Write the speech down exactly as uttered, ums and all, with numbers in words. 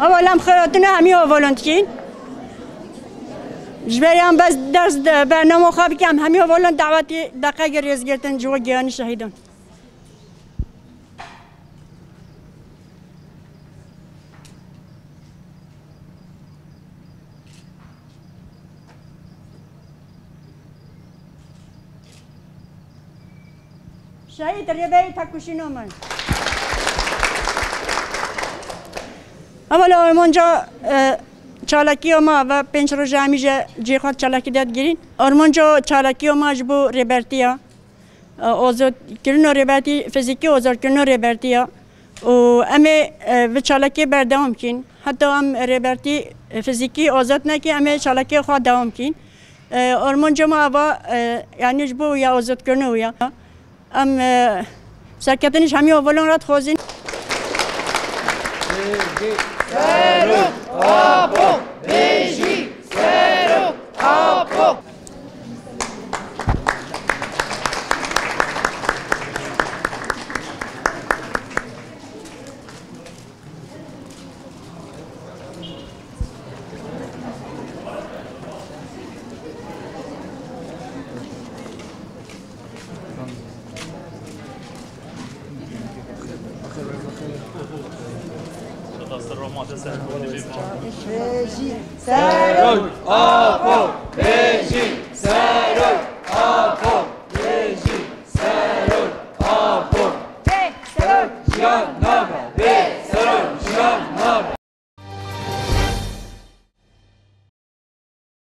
Ewa, em xelatine hemî ovolon dikin. Ji ber yan bes ders de bernamo xwe bikim, hemî ovolon dawetî deqegê rêzgirtin ji we giyanî şehîdan. Şehîd Rêberî Tekuşîno me. Ama li armanca, e, çalakiya me ve pênc roja hemî ji cihê xwe çalakî de digirîn. Armanca çalakiya me ji bo rêbertiya, e, azadkirina rêbertî, fizîkî azadkirina rêbertiya. Û em ê, e, bi çalakiyê berdewam kîn. Heta em rêbertî, e, fizîkî azad nekî, em ê çalakiyê xwe dewam kîn. E, armanca me ava, e, yanî ji bo ya azadkirina wî ya. Em, e, serketinî ji hemî ovolon re dixwazin. Serok Apo! Bêjî Serok Apo! Serok Apo! Bêjî Serok!